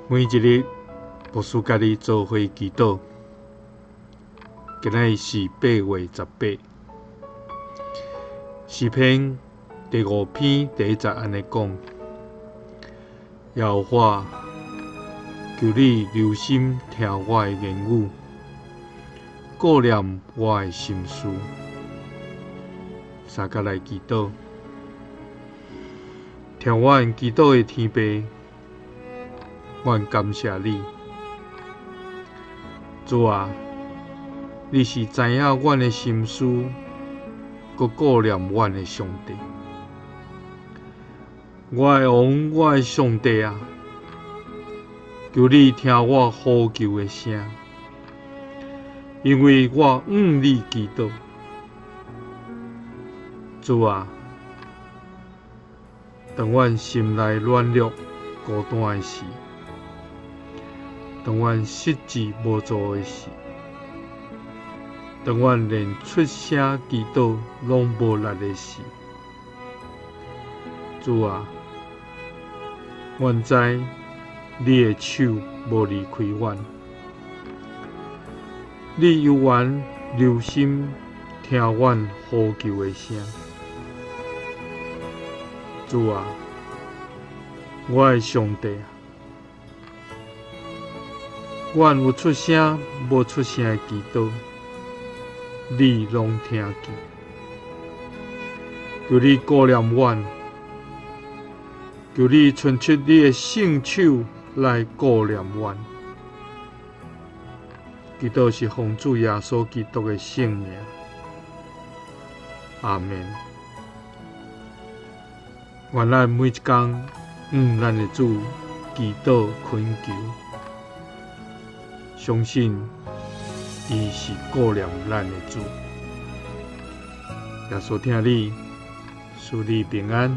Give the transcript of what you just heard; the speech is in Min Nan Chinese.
每一日，牧師佮你做伙祈禱。今仔日是8月18，詩篇第五篇第一節按呢講：耶和華，求你留心聽我的言語，顧念我的心事。三佮來祈禱，聽阮祈禱的天父，阮感謝你，主啊，你是知影阮的心思，閣顧念阮的上帝。我的王，我的上帝啊，求你聽我呼求的聲，因為我向你祈禱。主啊，當阮心內軟弱、孤單的時，當阮失志無助的時，當阮連出聲祈禱攏無力的時，主啊，阮知你的手無離開阮，你猶原留心聽阮呼求的聲。主啊，我的上帝啊，阮有出聲無出聲的祈禱，你攏聽見。求你顧念阮，求你伸出你的聖手來顧念阮。祈禱是奉主耶穌基督的聖名。阿們。願咱每一工向咱的主祈禱懇求，相信伊是顧念咱的主。耶穌疼你，賜你平安。